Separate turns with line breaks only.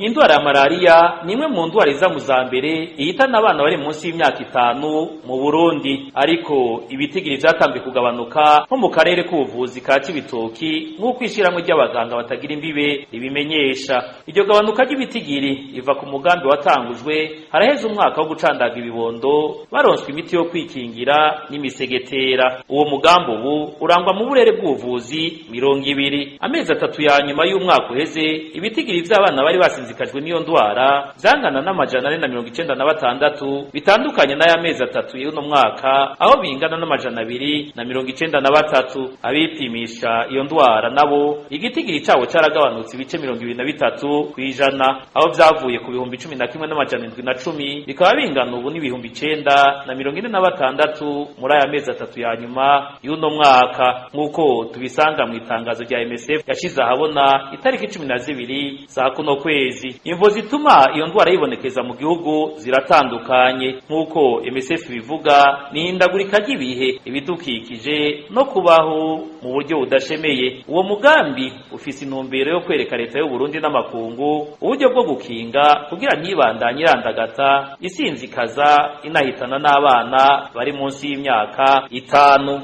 Indwara ya malariya ni imwe mu ndwara iza mu za mbere ihitana abana bari munsi y'imyaka 5 mu Burundi, ariko ibitigiri vyatanguye kugabanuka nko mu karere k'ubuvuzi ka Cibitoki, nk'uko ishirahamwe ry'abaganga batagira imbibe ribimenyesha. Iryo gabanuka ry'ibitigiri riva ku mugambi watangujwe haraheze umwaka wo gucandaga ibibondo baronswa imiti yo kwikingira n'imisegetera. Uwo mugambi ubu urangwa mu burere bw'ubuvuzi 20. Amezi 3 ya nyuma y'umwaka uheze, ibitigiri vy'abana bari basinzikajwe n'iyo ndwara zangana n'496, bitandukanye n'aya mezi 3 y'uno mwaka aho bingana n'293. Abipimisha iyo ndwara nabo igitigiri cabo caragabanutse ibice 23%, aho vyavuye ku 11,710 bikaba bingana ubu n'9,046 muri aya mezi 3 ya nyuma y'uno mwaka, nk'uko tubisanga mu itangazo rya MSF yashize ahabona itariki 12 za kuno kwezi. Imvo zituma iyo ndwara yibonekeza mu gihugu ziratandukanye, nk'uko MSF bivuga: ni ihindagurika ry'ibihe, ibidukikije no kubaho mu buryo budashemeye. Uwo mugambi ufise intumbero yo kwereka leta y'u Burundi n'amakungu uburyo bwo gukinga kugira ntibandanye irandagata isinzikaza inahitana n'abana bari munsi y'imyaka 5.